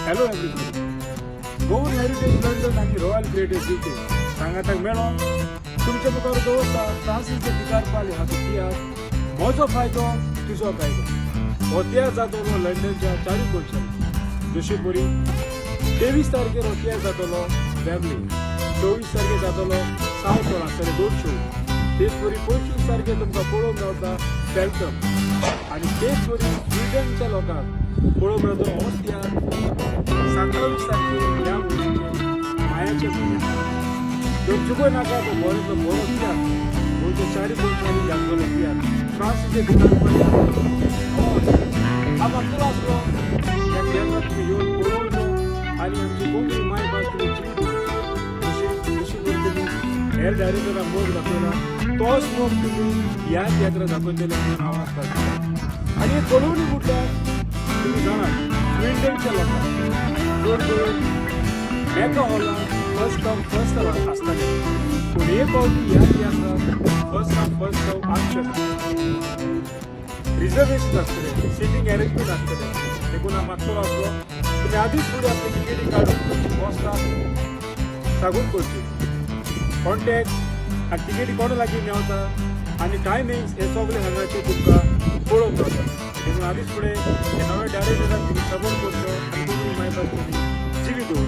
Hello everybody. Goan Heritage London आनी royal creative UK सांगाताक मेळोन तुमच्या मुखार दवरता फ्रांसीस दे पिकारपाली हाचो तियात्र म्हजो फायदो तुजो कायदो. हो तियात्र जातलो लंडनच्या चारूय कोनशांनी. जशे परी 23 तारखेर हो तियात्र जातलो वेम्बली, 24 तारखेर जातलो सावथ हॉल आसतले दोन शो, तेच परी 25 तारखेर तुमकां पळोवंक गावता फॅल्टम आनी तेच परी स्विडनच्या लोकांक पळोवंक मेळटलो होच तियात्र 27 तारखेर ह्या म्हयन्याचे मायाचे म्हयन्याक. तर चुकोय नाका तो बरोतलो बरो तियात्र, गोंयच्या चारी कोनशांनी जातलो तियात्र फ्रांसीस दे पिकारपाली. हांव मागतलो आसलो ह्या तियात्राक तुमी येवन पळोवचो आनी आमची कोंकणी मायभास तुमी जिवी दवरची. जशी जशी तुमी हेर डायरेक्टराक मोग दाखयला, तोच मोग तुमी ह्या तियात्राक दाखयतले म्हणून हांव आसता. आनी हे कळवणी म्हटल्यार तुमी जाणात, स्विंडनच्या लोकांक चड करून एका हॉलान फर्स्ट कम फर्स्ट सर्व आसताले, पूण हे फावटी ह्या तियात्राक फर्स्ट कम फर्स्ट सर्व आसचें ना. रिजर्वेशन आसतलें, सिटींग अरेंजमेंट आसतलें. देखून हांव मागतलो आसलो, तुमी आदींच फुडें आपली टिकेटी काडून तुमची पोस्तां सागून करची. कॉन्टॅक्ट आनी टिकेटी कोणा लागीं मेवता आनी टायमिंग्स हे सगळे हांगाचे तुमकां पळोवंक गावता. देखून आदींच फुडें हे नवे डायरेक्टराक तुमी सपोर्ट करचो आनी कोंकणी मायभास तुमी जिवी दवरची.